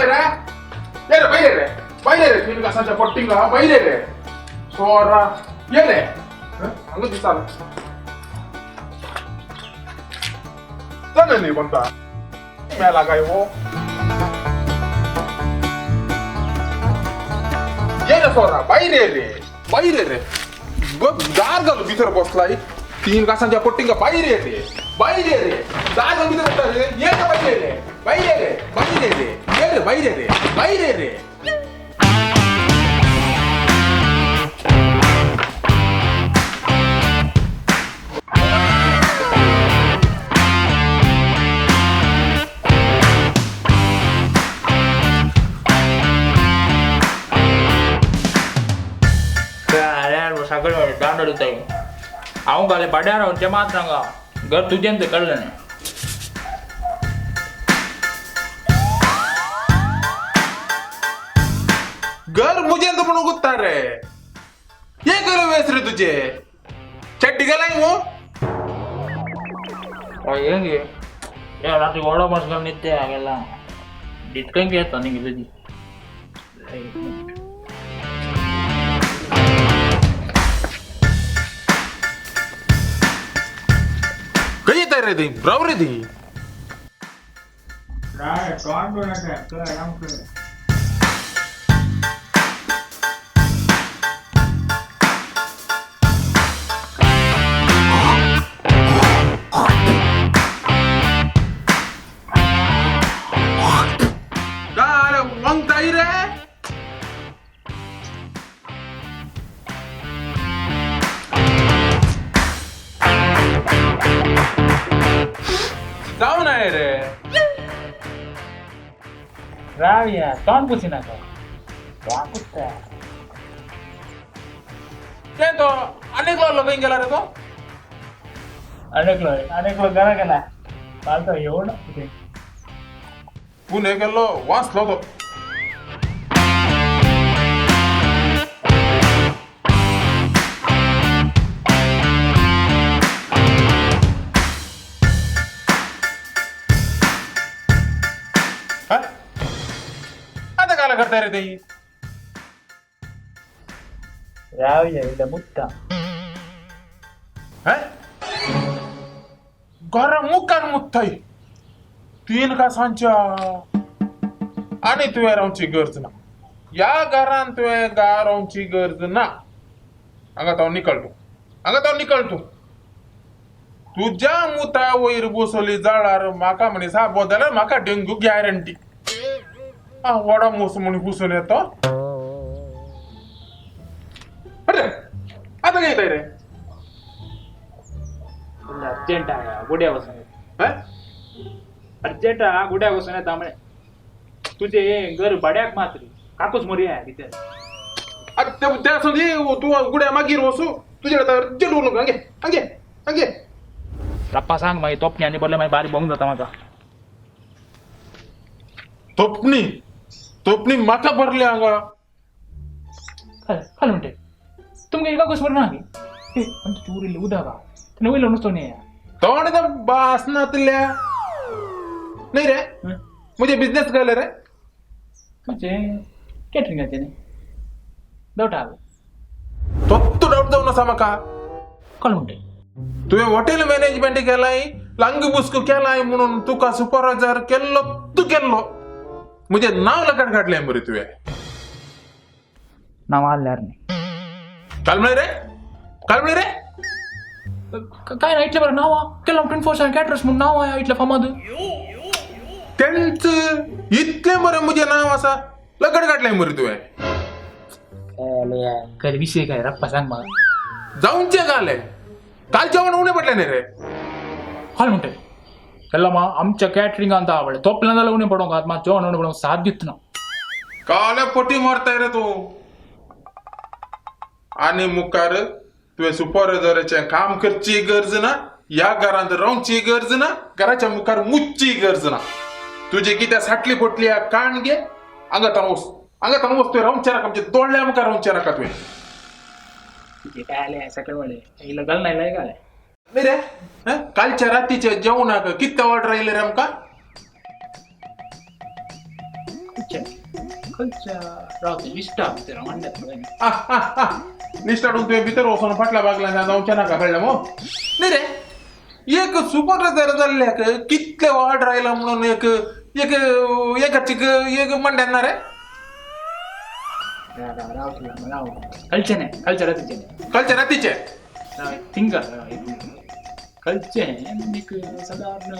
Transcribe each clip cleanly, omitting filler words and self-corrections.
रे ये रे बाहेर रे बाहेर रे तीन घासाच्या पट्टिंगा बाहेर रे सोरा ये रे हांगा दिसाल चल न्ही बंदा मेला काय हो ये रे सोरा बाहेर रे बाहेर रे दार घालून भितर बसलाय तीन घासांच्या पट्टिंगा बाहेर रे बाहेर रे दार घालून भितर बसला रे ये रे बाहेर रे बाहेर रे बाहेर रे ये रे बाहेर रे बाहेर रे सगळे दांडो दिताय हांव घाले भाड्यार रावन ते मात सांगा घर तुजें तें कळ्ळें न्ही. घर मुझे तो म्हणून गुत्ता रे हे कर वेस रे तुझे चड्डी गेलाय हो हय हें गे हे राती व्हडो बस घालून न्हिदते गेला न्हिदकंय येता न्ही तुजी. खंय येताय रे ती राव रे ती काय वंगताई रे जाऊ नाही रे राव या तोंड पुसी नाका तोंड पुसता. ते तो अनेक लोक गेला रे तो अनेकलो अनेकलो घरा गेला फालतो येऊन कितें पुणे गेलो वाचलो तो. हा? आता काला करताय रे ते राव या इल्ले मुत्ता. घरा मुखार मुत्ताय तीन कासांच्या आणि तुवें रावची गरज ना ह्या घरान तुवें गा रावची गरज ना. हांगा तो निकळ तूं हांगा तो निकळ तूं तुज्या मुता वयर बसवली जाळार म्हाका म्हणी साप जाल्यार म्हाका डेंगू गॅरंटी. आ व्हडा मूस म्हण घुसून येतो. अरे आतां कितें येताय रे? अर्जंट आहा गुड्या बसून. हें? अर्जंट आहा गुड्या बसून येता म्हळें तुजें घर भाड्याक मात रे काकूच मोरी आहा भितर. अरे ते आसूं दी तूं गुड्या मागीर वचूं तुजे कडेन अर्जंट उलोवंक हांगे हांगे हांगे. रप्पा सांग मागीर तोपणी आनी बरलें मागीर बारीक बोंग जाता म्हाका. तोपणी तोपणी म्हाका भरली हांगा. खाल खाल म्हणटे तुमगे काकूच मर ना गे ए आमचें चूर इल्लें उदक आहा तेन्ना वयलो नुस्तो न्ही. तोंड तर बास नातल्या नाही रे मुझे बिझनेस केले रे म्हणजे कॅटरिंगाचें न्ही डावट आहा. तोत्तू डावट जावन आसा म्हाका. कळ म्हणटे तुवें हॉटेल मॅनेजमेंट केलाय लांग बुस्क केलाय म्हणून तुका सुपरवायझर केल्लो तूं केल्लो मुझे नांव लकड काडलें मरे तुवें. नांव आहल्यार न्ही काल म्हळें रे काल म्हळें रे काय ना इतलें बरें नांव आहा केल्लो 24/7 कॅटरर्स म्हूण नांव आहा इतलें फामाद. तेंच इतलें बरें मुझें नांव आसा लकड काडलें मरे तुवें. काय विशय काय रप्पा सांग म्हाका. जावचें कालें काल जेवण उणें पडलें न्ही रे. काल म्हणटे केल्लो मा आमच्या कॅटरिंगान ता आवडलें तोपलें जाल्यार उणें पडोंक आतां मात जेवण उणें पडोंक साथ दितना. काल्या पटी मारताय रे तूं आनी मुखार तुवें सुपरवायझराचें काम करची गरज ना ह्या घरांत रावची गरज ना घराच्या मुखार मुतची गरज ना. तुजी कितें साटली पोटली काण घे हांगा ताण वच हांगा ताण वच तुवें रावचें नाका आमच्या दोळ्या मुखार रावचें नाका तुवें. तुजें काय आलें सकाळ म्हणलें इल्लो घाल ना इल्लो घालें. न्ही रे कालच्या रातीच्या जेवणाक कितें ऑर्डर आयले रे आमकां? कितें खंयच्या राव लिस्टा भितर हांव हाडल्यात पळय. लिस्ट हाडून तुवें भितर वचून फाटल्या बागल्यान जावचें नाका, कळ्ळें मो? न्ही रे, एक सुपरवायझर जाल्ल्याक कितले ऑर्डर आयला म्हणून एक एक एकाची एक म्हणल्यार ना रे. राव राव राव राव, कळचें न्ही, कळचें रातीचें न्ही. कळचें रातीचें. राव थिंक राव, एक कळचें एक सादारण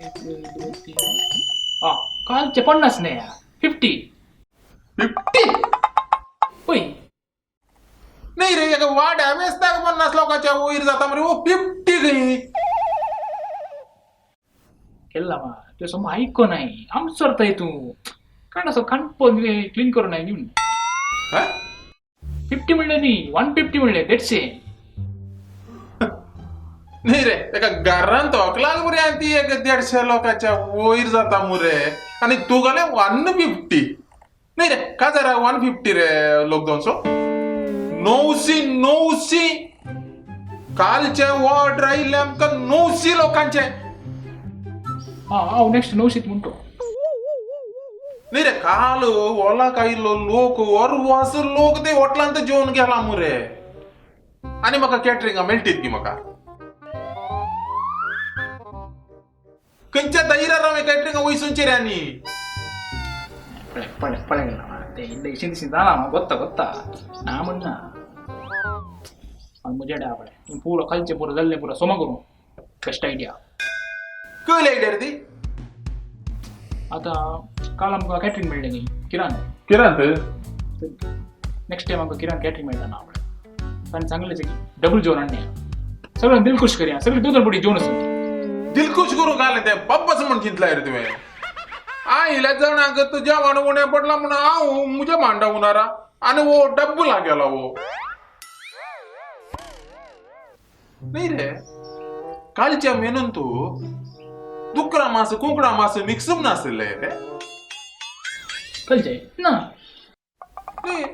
1 2 3 आं कालचें 50 न्ही, 50. 50? पळय. नाही रे, एका वाड्या मेस्ताक 50 लोकांच्या वयर जाता मरे, ओ 50 खंय? केला मा तुवें सम आयको नाय आमचो सरताय तूं काण असो काणपो क्लीन करूं नाय न्ही. 50 म्हणलें न्ही, 150 म्हणलें, 150. न्ही रे, एका घरान तोकलाक मरे ती एक 150 लोकांच्या वयर जाता मुरे, आनी तूं घाले 150. न्ही रे, काजार 150 रे लोक जावचो? 900 900 कालचे ऑर्डर आयिल्ले आमकां 900 लोकांचे. आं हांव नेक्स्ट 900 म्हणटो. न्ही रे, काल ओलाक आयिल्लो लोक अर्वास लोक ते हॉटलांत जेवन गेला मुरे, आनी म्हाका कॅटरिंगा मेळटीत की म्हाका? खंयच्या दायरार हांवें कॅटरिंगा वयसूनचे रे? आनी पळय पळय पळय गेला ते इल्लें इशीन तिशीन जालां म्हाका गोत्ता गोत्ता ना म्हणना, म्हज्या डा पळय पुरो कालचें पुरो जाल्लें पुरो सोमा करूं. Best idea. कसली आयडिया रे ती? आतां काल आमकां कॅटरींग मेळ्ळें न्ही किरान. किरांत? नेक्स्ट टायम आमकां किरान कॅटरींग मेळटा ना पळय, ताणें सांगलें की डबल जेवण हाडया, सगळ्यांक दिलखुश करया, सगळीं दोन दोन पटी जेवण आसूं. दिलखुश करूंक घालें तें बाब्बास म्हण चिंतलां रे तुवें? आयिल्ल्या जाणांक तूं जेवण उणें पडलां म्हणून हांव म्हज्या मांडा उनारा आनी हो डब्बला गेला हो. न्ही रे, कालच्या मेनून तूं दुकरा मास कुंकडा मास मिक्स नासलें रे? कळचें ना. न्ही,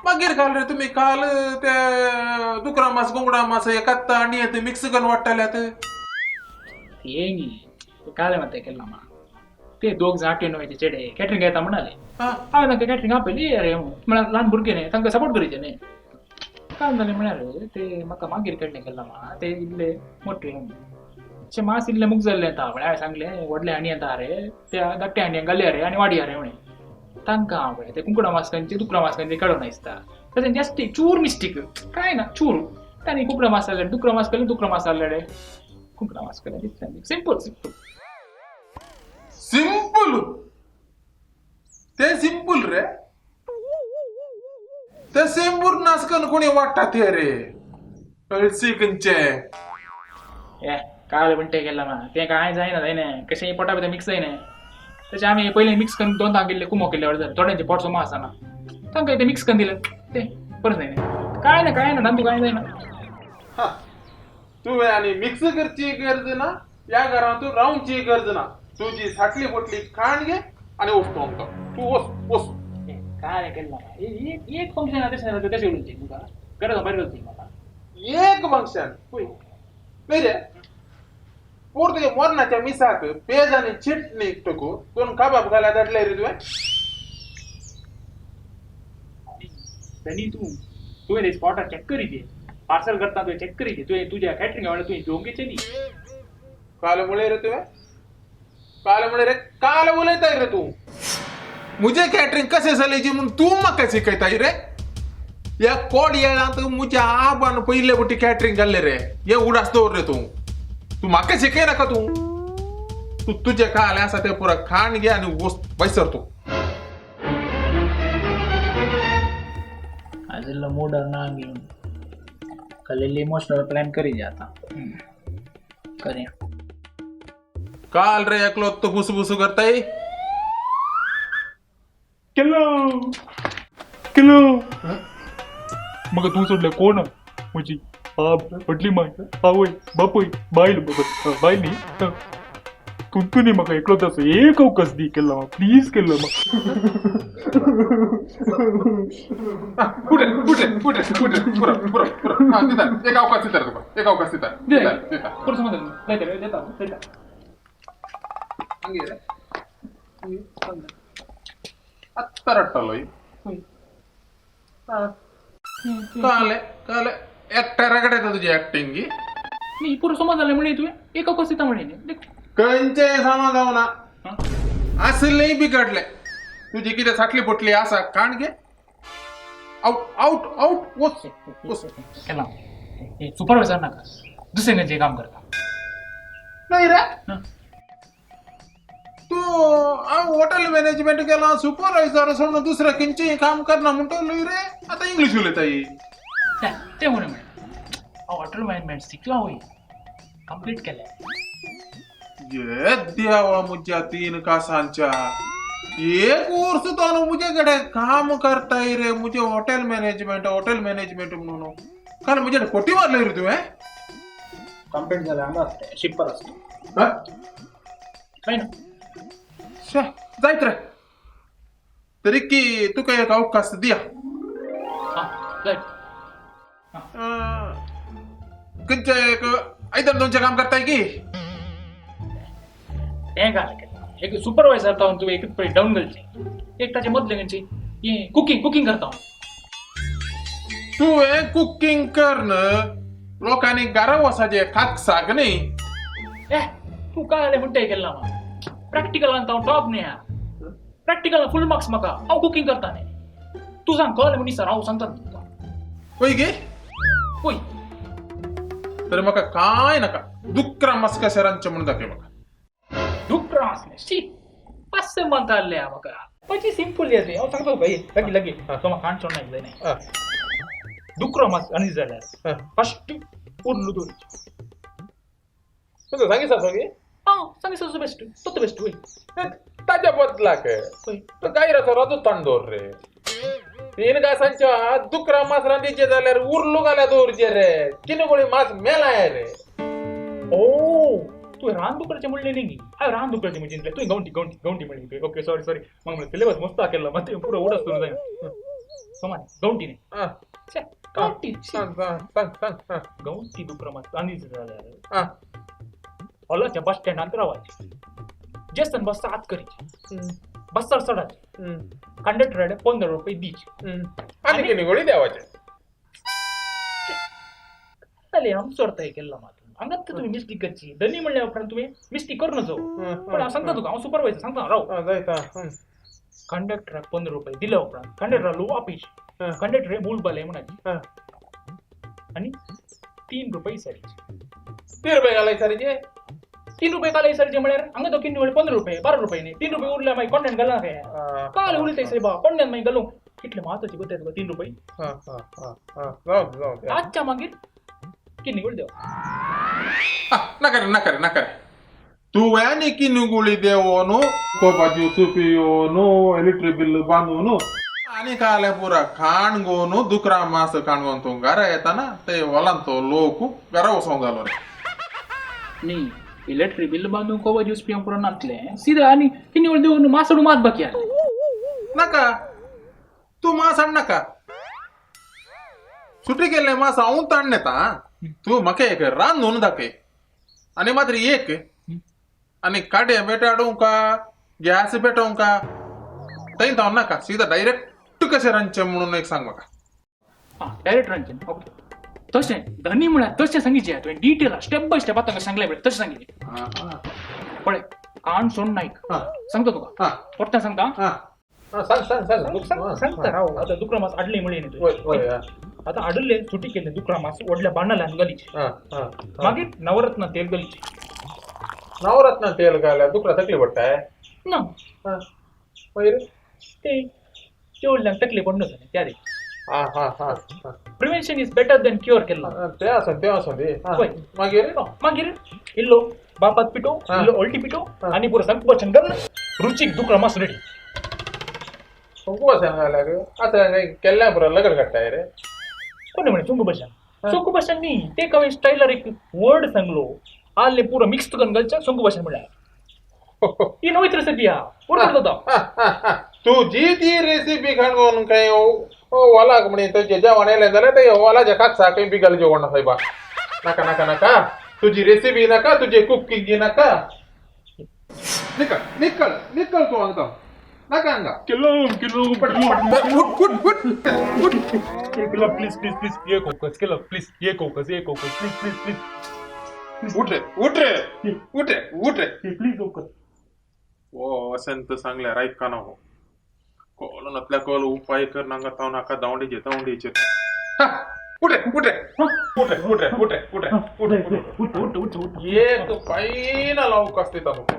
मागीर काल रे तुमी काल ते दुकरा मास कुंकडा मास एकाच आनी ते मिक्स करून वाडटाल्यात. ते न्ही काल मात केला मा ते दोग जाण आठवे णवेचे चेडे कॅटरींग येता म्हणाले. हांवें तांकां कॅटरींग आपयली अरे म्हळ्यार ल्हान भुरगे न्ही, तांकां सपोर्ट करीचे न्ही. काल जालें म्हळ्यार ते म्हाका मागीर कळ्ळें केला मा ते इल्ले मोठे अशें मास इल्लें मुग जाल्लें येता. म्हळ्यार हांवें सांगलें व्हडले हांडी येता रे, त्या धाकटे हांडयांक घालया रे आनी वाडया रे म्हळें. तांकां पळय ते कुंकडा मास खंयचे दुकरा मास खंयचे कळना दिसता, तशें जस्ट चूर मिस्टेक कांय ना चूर. तांणी कुंकडा मास जाल्यार दुकरा मास केलें, दुकरा मास जाल्यार कुंकडा मास केलें, तितलें सिंपल सिंपल सिंपल. ते सिंपल रे, ते सेंबूर नासकन कोणी वाडटा ते रे अळसी खंयचे. ए काल म्हणटे केला ना तें कांय जायना जायना कशें पोटा भितर मिक्स जायना. तशें आमी पयलीं मिक्स करून दोन दां केल्ले कुमो केल्ले ऑर्डर, थोड्यांचे पोट सोमा आसना तांकां तें मिक्स करून दिलें तें परत जायना कांय ना कांय ना तांतू कांय जायना. तुवें आनी मिक्स करची गरज ना, ह्या घरांत तूं रावची गरज ना. तुजी साटली पोटली खाण घे आनी वच तूं आमकां, तूं वच वच. काय केलें ना एक फंक्शन आसा तशें तशें उलोवचें तुका गरज भायर घालची म्हाका एक फंक्शन न्ही रे. पोर तुज्या मरणाच्या मिसाक पेज आनी चिटणी टकू दोन काबाब घाल्या धाडले रे तुवें. धनी तूं तुवें ते स्पॉटार चॅक करी दे, पार्सल करता तुवें चॅक करी दे, तुवें तुज्या कॅटरिंग वांगडा तुवें जेवंक घेचें न्ही. काल मुळे रे तुवें, काल मुळे रे, काल उलयताय रे तूं. म्हजें कॅटरिंग कशें चलयचें म्हूण तूं म्हाका शिकयताय रे? ह्या कोडयेळांत म्हज्या आबान पयले फावटी कॅटरिंग घाल्लें रे, हें उडास दवर रे तूं. तूं म्हाका शिकय नाका तूं. तूं तुजें काल आसा तें पुरो खाण घे आनी वच भायर तूं. आजिल्लो मूड ना घेवन काल इमोशनल प्लॅन करी जे आतां करया. काल रे एकलो तो फुसफुसू करताय. केलो केलो म्हाका तूं सोडलें कोण म्हजी व्हडली माय आवय बापूय बायल बायल न्ही तूं न्ही म्हाका एकलोच आसा एक अवकाश दी केलो प्लीज केलो. कुठे कुठे कुठे कुठे पुरो पुरो पुरो. हां दिता एक अवकाश दिता तुका, एक अवकाश दिता दिता दिता. पुरो समज दिता दिता. रडटलो. कळ्ळें कळ्ळें, एकट्या रगड येता तुजी एक्टिंग. न्ही, पुरो समज जालें म्हळें तुवें, एक अवकाश दिता म्हळें न्ही. खंयचें समज जावना, आसलेंय बिगडलें. तुजी कितें साटली पोटली आसा काण घे. आउट आउट आउट, वच वच. केला सुपरवायझर नाका, दुसरें खंयचें काम करता. नाही रे, तूं हांव हॉटेल मॅनेजमेंट केलां, सुपरवायझर सोडून दुसरें खंयचें काम करना म्हणटलो रे. आतां इंग्लीश उलयता. तें कोणें म्हणलें? हांव हॉटेल मॅनेजमेंट शिकला वय, कंप्लीट केलें. ये देवा म्हज्या तीन कासांच्या, एक वर्स तो म्हजे कडेन काम करताय रे. म्हजे हॉटेल मॅनेजमेंट हॉटेल मॅनेजमेंट म्हणून काल म्हजे फटी मारले रे तुवें. कंप्लीट जालें, हांगा आसता शिकपाक आसता. काय ना. शे जायत रे, तरी की तुका एक अवकाश दिया. हां जायत. खंयचें एक आयदन दोनचें काम करताय की? तें काय केलें, एक सुपरवायझर जावन तुवें एकूच पळय डावन घालचें, एक ताचे मदलें खंयचें हें कुकींग कुकींग करता हांव. तुवें कुकींग करन लोकांनी घरा वचपाचें काकसाक न्ही. ए तूं काय जालें म्हणटा केल्ला म्हाका प्रॅक्टिकलान हांव टॉप न्ही, प्रॅक्टिकलान फूल मार्क्स म्हाका, हांव कुकींग करता न्ही. तूं सांग कळ्ळें म्हूण सर, हांव सांगता तुका. वय गे. वय. तर म्हाका कांय नाका, दुकरा मास कशें रांदचें म्हणून दाखय म्हाका. डुकरां आसलें शी पांचशे मंथ आहले म्हाका. मातशी सिंपल येते, हांव सांगता तुका. लागीं लागीं तो म्हाका काण चोड जाय न्ही. डुकरो मास आनी जाल्यार फस्ट उर्लू दवरचें. तुका सांगी सगळी. आं सांगी सो बेस्ट, तो बेस्ट वय. ताज्या बदलाक तो गायराचो राजू ताण दवर रे. तीन गासांच्या दुकरा मास रांदीचे जाल्यार उर्लू घाल्या दवरचे रे, किनगोळी मास मेलाय रे. ओ तुवें रान दुकराचें म्हणलें न्ही? हांवें रान दुकराचें म्हणजे तुवें गांवठी गांवठी गांवठी म्हणलें तुवें. ओके सॉरी सॉरी, म्हाका म्हणलें सिलेबस मस्त केल्लो, मात तुवें पुरो उडस करूं जाय. समान गांवठी न्ही, गांवठी. सांग सांग सांग. गांवठी दुकरा मास रांदीचें जाल्यार हॉलाच्या बस स्टँडांत रावाचें, जेसन बस आत करीची, बसार चडाचें, कंडक्टराडे 15 रुपये दिचे आनी किनगोळी देवाचे. जालें आमचो सोडता केल्लो मात हांगात तुवें मिस्टेक करची. धनी म्हणल्या उपरांत तुवें मिस्टेक करूं नजो. पण हांव सांगता तुका, हांव सुपरवायझर सांगता राव. कंडक्टराक 15 रुपये दिल्या उपरांत कंडक्टराक लो वापीस, कंडक्टर मूल बाले म्हणाची आनी 3 रुपये सारीचे. 3 रुपये घालाय सारीचे? 3 रुपये घालाय सारीचे म्हळ्यार हांगा तो कितें म्हणल्यार 15 रुपये 12 रुपये न्ही, 3 रुपये उरल्या मागीर कोण्णान घालना काय काल उरता सायबा कोण्णान मागीर घालूंक कितले म्हत्वाची गोत तुका 3 रुपये. आजच्या मागीर किन्नी देव. नाका रे नाका रे नाका रे, तुवें आनी किन्नी देवोन कोपाची सुपी येवन इलेक्ट्रीक बिल बांदून आनी काले पुरा खाण घेवन दुकरा मास खाण घेवन तूं घरा येताना ते वलांतो लोक घरा वचोंक जालो रे. न्ही इलेक्ट्रीक बिल बांदून कोबा ज्यूस पिवंक पुरो नातलें सिदा आनी किन्नी देवन मासडू मात बाकी आसलें. नाका तूं मास हाड नाका, सुटी केल्लें मास हांव ताण येता. तूं म्हाका एक रांदून दाखय आनी मात्र एक आनी काडये पेट हाडूंक गॅस पेटोवंक थंय धांव नाका, सीधा डायरेक्ट कशें रांदचें म्हणून एक सांग म्हाका. आं डायरेक्ट रांदचें ओके. तशें धनी म्हळ्यार तशें सांगिचें तुवें डिटेला स्टेप बाय स्टेप आतां सांगलें पळय तशें सांगिचें. पळय काण सोड नायक सांगता तुका परतें सांगता. सांग सांग सांग सांगता राव. आतां दुकरा मास हाडलें म्हणलें न्ही तुवें, आतां हाडिल्लें सुटी केल्लें दुकरा मास व्हडल्या बांडल्यान घालीचें, मागीर नवरत्न तेल घालीचें. नवरत्न तेल घाल्यार दुकरा तकली पडटाय ना? मागीर ते जेवल्यान तकली पडना न्ही त्या रे. Prevention is better than cure केल्लो तें आसा तें आसा दी. मागीर मागीर इल्लो बापात पिठो इल्लो हळदी पिठो आनी पुरो संकूबचन घालून रुचीक दुकरा मास रेडी. संकूबचन घाल्यार आतां केल्ल्या पुरो लगड काडटाय रे. कोण म्हणे चुंगबशन चुंगबशन न्ही, ते हांवें स्टायलार एक वर्ड सांगलो आल्ले पुरो मिक्स करून घालचें चुंगबशन म्हळ्यार. ही नवीच रेसिपी आहा बरोबर जाता. तुजी ती रेसिपी खाण काय वलाक म्हणे तुजें जेवण येयलें जाल्यार ते वलाच्या काकसा खंय बिगल जेवण ना सायबा. नाका नाका नाका तुजी रेसिपी नाका, तुजी कुकिंग नाका. निकळ निकळ निकळ तूं हांगा. नाका हांगा. केलो केलो. उठ उठ उठ उठ. केला, प्लीज प्लीज प्लीज, एक वखत केला, प्लीज एक वखत, एक वखत, प्लीज प्लीज प्लीज. उठ रे, उठ रे, उठ रे, उठ रे. प्लीज वखत. ओ वसंत सांगल्यार आयकना हो. कोल नतल्या कोल उपाय कर नांगा ताव नाका दावंडेचे दावंडेचे. उठ रे, उठ रे, उठ रे, उठ रे, उठ रे, उठ रे, उठ रे. उठ उठ उठ उठ. एक फायनल अवकाश दिता तुका.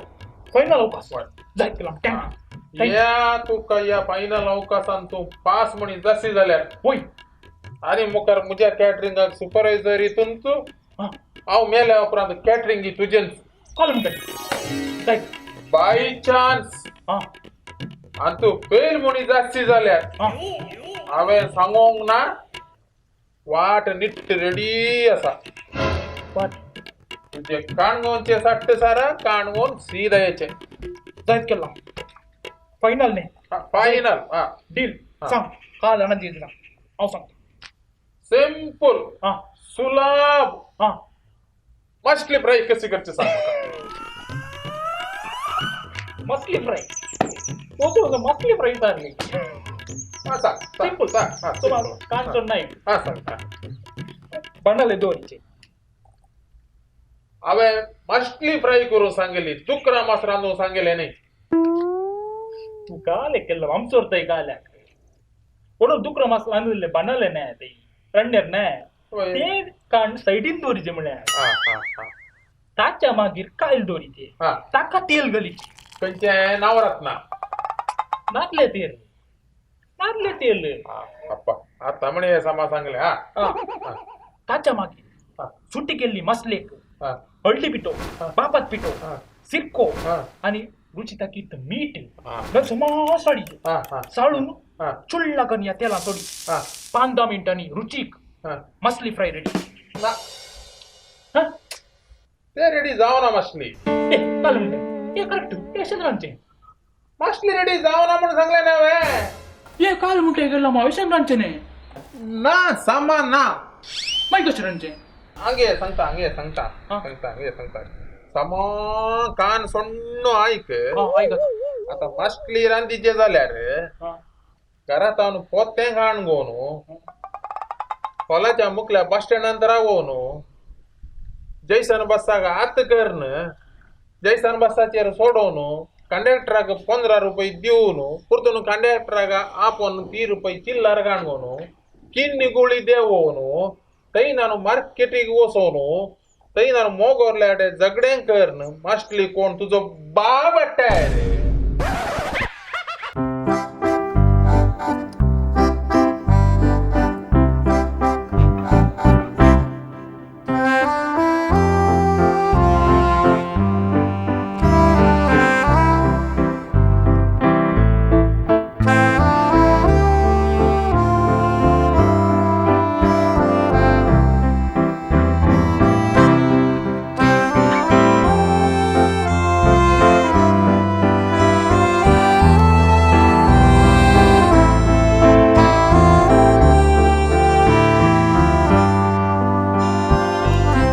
फायनल अवकाश जायत केला टँक. या तुका या फायनल अवकाशान तूं पास म्हणी जाशी जाल्यार होय. आनी मुखार म्हज्या कॅटरिंगाक सुपरवायझर हितून तूं. हां. हांव मेल्या उपरांत कॅटरिंग ही तुजेंच. कॉल म्हणटा जायत. बाय चान्स हां. आनी तूं फेल म्हणी जाशी जाल्यार हां, हांवें सांगोंक ना, वाट निट्ट रेडी आसा. वाट तुजे काणगोणचे साट्ट सारा काणगोण सीदा येचे. जायत केला फायनल न्ही? फायनल. हां. डील. हां. सांग काल जाणा दिल हांव सांगता. सिंपल. हां. सुलाभ. हां. मछली फ्राय कशी करची सांग म्हाका. मसली फ्राय तो मसली फ्राय सारली. हां, सांग. सिंपल. सांग. हां. सुमार कांचो नाही. हां, सांग. हां. बाणाले दवरीचे. हांवें मछली फ्राय करून सांगली, दुकरा मास रांदूंक सांगलें न्ही. तूं काले केल्लो आमचोरतय काल्याक म्हणून दुकरा मास रांदिल्ले बाणाले न्हय ते रणनेर न्हय ते काण सायडीन दवरीचे म्हळ्यार. हां हां हां. ताच्या मागीर कायल दवरीचे. हां. ताका तेल घालीचे. खंयचें? नवरत्ना? नातलें तेल, नातलें तेल. हां पप्पा आतां म्हणे सामा सांगलें. हां. हां. ताच्या मागीर सुटी केल्ली मसलेक हां. हळदी पिठो, बापात पिठो, हां. सिरको हां. आनी रुची ताकीत मीठ हां. समा साळीचें. हां हां. साळून हां. चुल्ला करून ह्या तेलां थोडी हां. 5-10 मिनटांनी रुचीक हां. मसली फ्राय रेडी. ना, हां. ते रेडी जावना मछली. ए काल म्हणटा हे करेक्ट, हे अशेंच रांदचें. मछली रेडी जावना म्हूण सांगलें ना हांवें. हे काल म्हणटा गेला हांव अशें रांदचें न्ही. ना, सामा ना. मागीर कशें रांदचें? हांगे सांगता, हांगे सांगता. हां. सांगता, हांगे सांगता. सामा कान सोण्णो आयक. हां, आयक. आतां मछली रांदीचे जाल्यार हां. घरांत हांव पोतें काण गो न्हू, खोलाच्या मुखल्या बस स्टँडांत रावो न्हू, जैसन बसाक हात करन जैसन बसाचेर सोडोवन कंडक्टराक 15 रुपये दिवन परतून कंडक्टराक आपोवन 30 रुपये चिल्लर काणगोन किन्नी गुळी देवोवन थंय नानू मार्केटीक वचोन थंय नानू मोगोरल्या झगडें करन मछली कोण तुजो बाब हाडटा रे.